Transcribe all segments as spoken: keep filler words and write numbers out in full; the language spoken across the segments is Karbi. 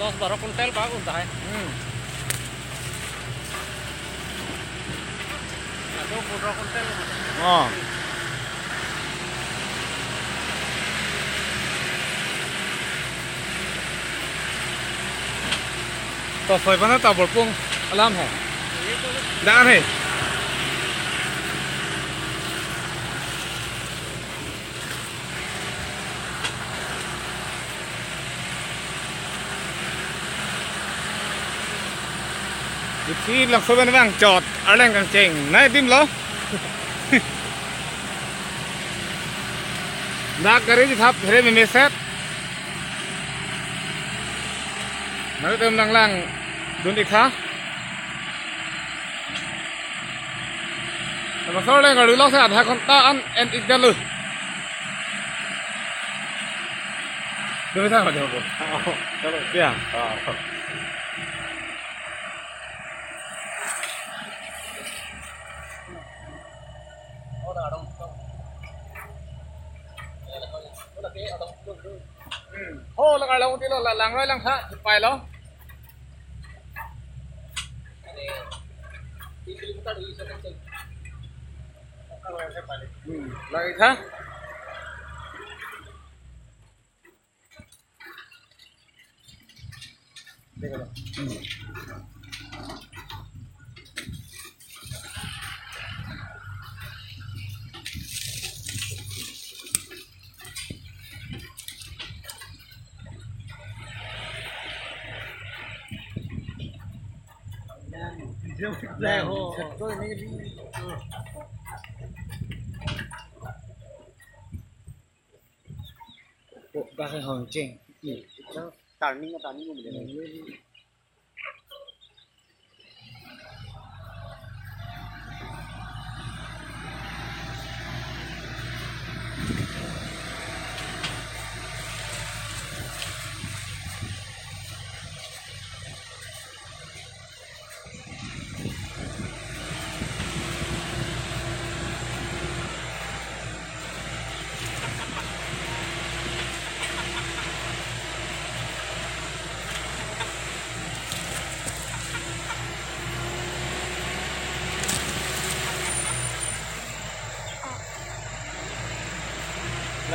দশ বারো কুইন্টাল পাক উঠতা হে। Hmm. Ado pondro kuintal. Oh. To soi pana ta borpung alam hai. Dan hai. Isi laso pen vangchot arleng kangchengnei adim lo. Dak gari chethap here memeset. Nangtum nanglangdun-ik tha. Laso arleng gari lok si adha ghonta an en-ik detlo. Dumi tha kho. Oh, chalo. Ya. Oh. Hmm. Oh, lang arlong tilo, la-, langroi lang tha, pailo. Hmm, lang-ik tha. Dak hong cheng. Turning, turning ko mile.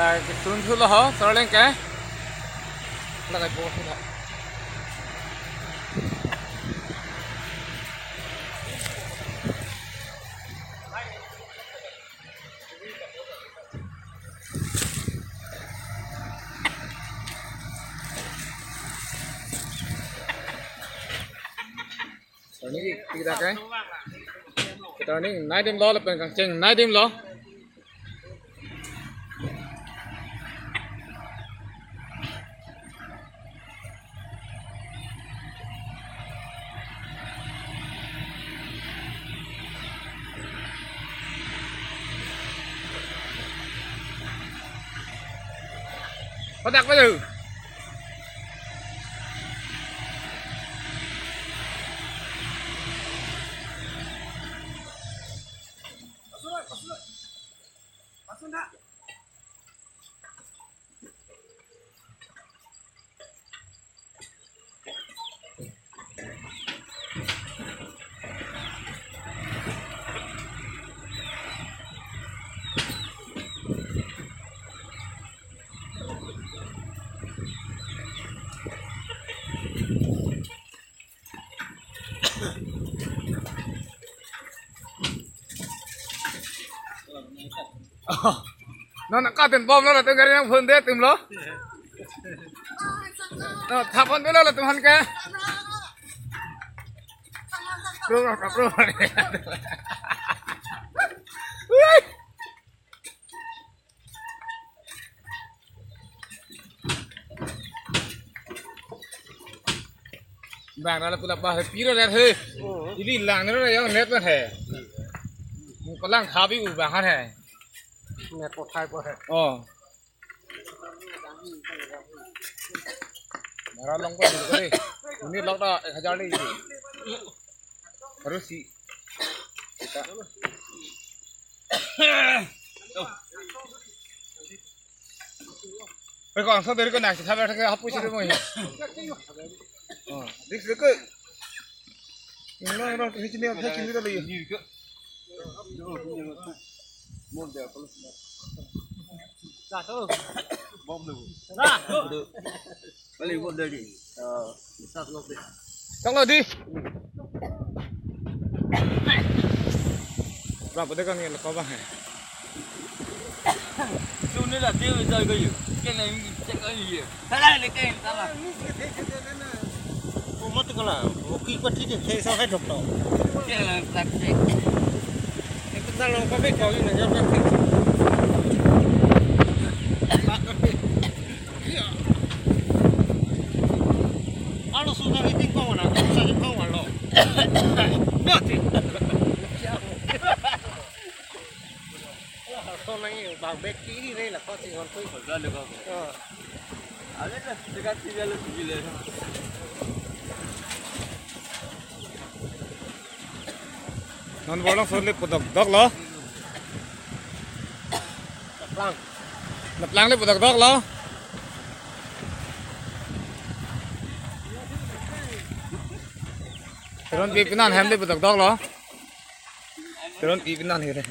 La kesun thulo ho, laso arleng ke. La kai po sila. Turning-ik, ik dak ke. Turning-iknei adim lo, lapen kangchengnei adim lo. Padak pa lo. Non katin bom lo, latum gari nangphun det atum lo. No, thapon det lo latum aphan ke. Pro, pro, pro. Ui. Bang, nala pula pa he, piro net he. Oh. Ili lang nero yang net pa he. Ko lang thabi u bang han he. Net pothai pa he. Oh. Bhara long pa dil kore. Ini lok ta ek hajar le. Harus si. Kita. Oh. Oi, ko angsa deri ko nasi sabar ke hapus deri mo. Oh, dik dik. Ingno ingno hichini hichini ta lagi. Satu. Bom dulu. Satu. Balik bom dari. Eh, satu lagi. Tong lo di. Berapa dekat ni lekau bang? Suni la tiu jai ko yu. Kena cek ko yu. Salah ni kena salah. Ko mat ko la. Ko ki pati je khe sa hai dok to. Kena plastik. Itu salah ko be ko yu na jam plastik. Alo suna meeting ko na, sa ko alo. Mati. Alo so nang bang bek kiri re la ko si hon koi. Alo ko. Oh. Ale na, dekat sini alo sini le. Non bolong so le pudok dok lo. Laplang. Laplang le pudok dok lo. Teron pi pinan hem le pudok dok lo. Teron pi pinan hire.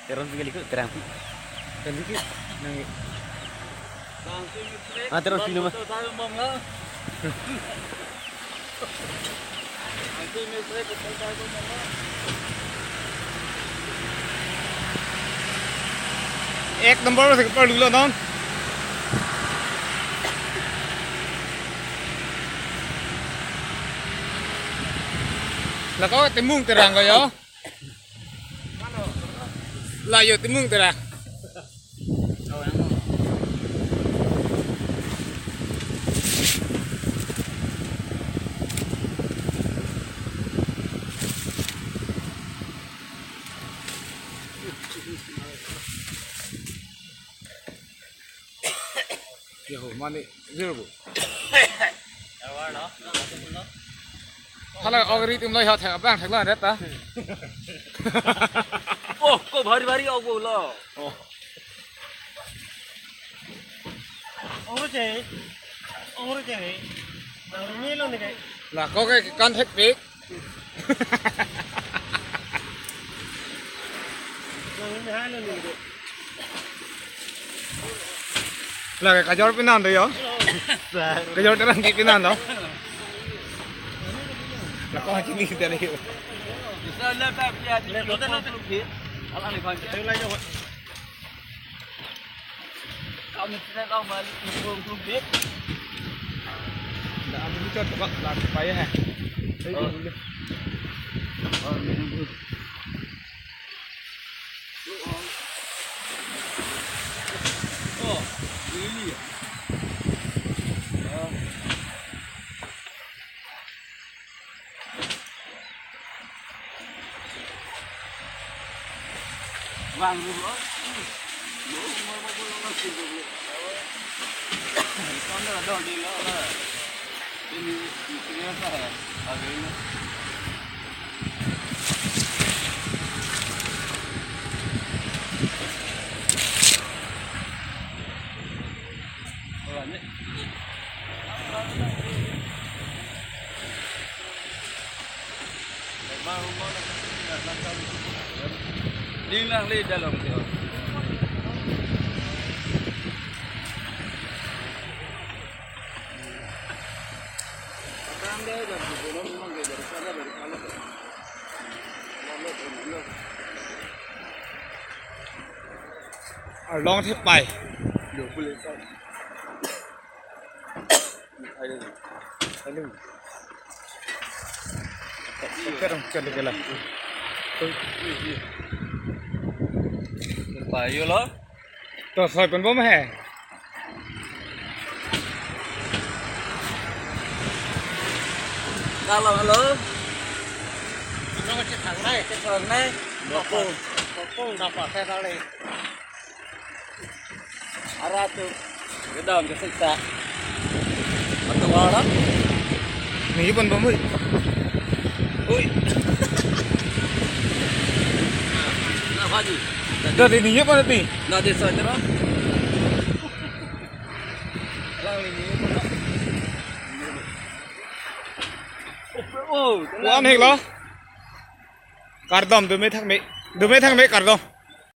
Teron pi kali ko terang pi. Teron pi nang. Ah, teron pi nama. Ek number si kepar dulu non. Lako timung terang ko yo. La yo timung tera. Yo, mane, zero bo. Hala, og ri tum loi ha thek, abang thek lo, ret ta. Oh, ko bhari bhari og bo lo. Oh. Og ri che, og ri che. Ang ri lo ni ke. La, ko ke kan thek pik. Lake kajor pinan do yo. Kajor terang ki pinan do. Lako chini kita le. Kami tidak tahu balik ke rumah. Dah, aku buka tempat lagi payah, eh. Eh, oh. Dia dulu. Oh, dia dulu. Oh, ini ya. Oh. Bang dulu. Ini, ini apa ya? Harganya. Ding lang le dalong ke. Arlong thek pai. Anu. Kerong cari kela. Payo lo. To soi pon bom he. Halo, halo. Ano ka chithang nai? Chithang nai. Bokong. Bokong dapat saya tali. Ara tu. Kedam ke siksa. Atu wala. Ni pon bom oi. Oi. Na haji. Dah di ninyo pa nanti. Nah, desa aja lah. Lang ini. Oh, Wan hek lo. Kardom, dome thak me. Dome thak me kardom.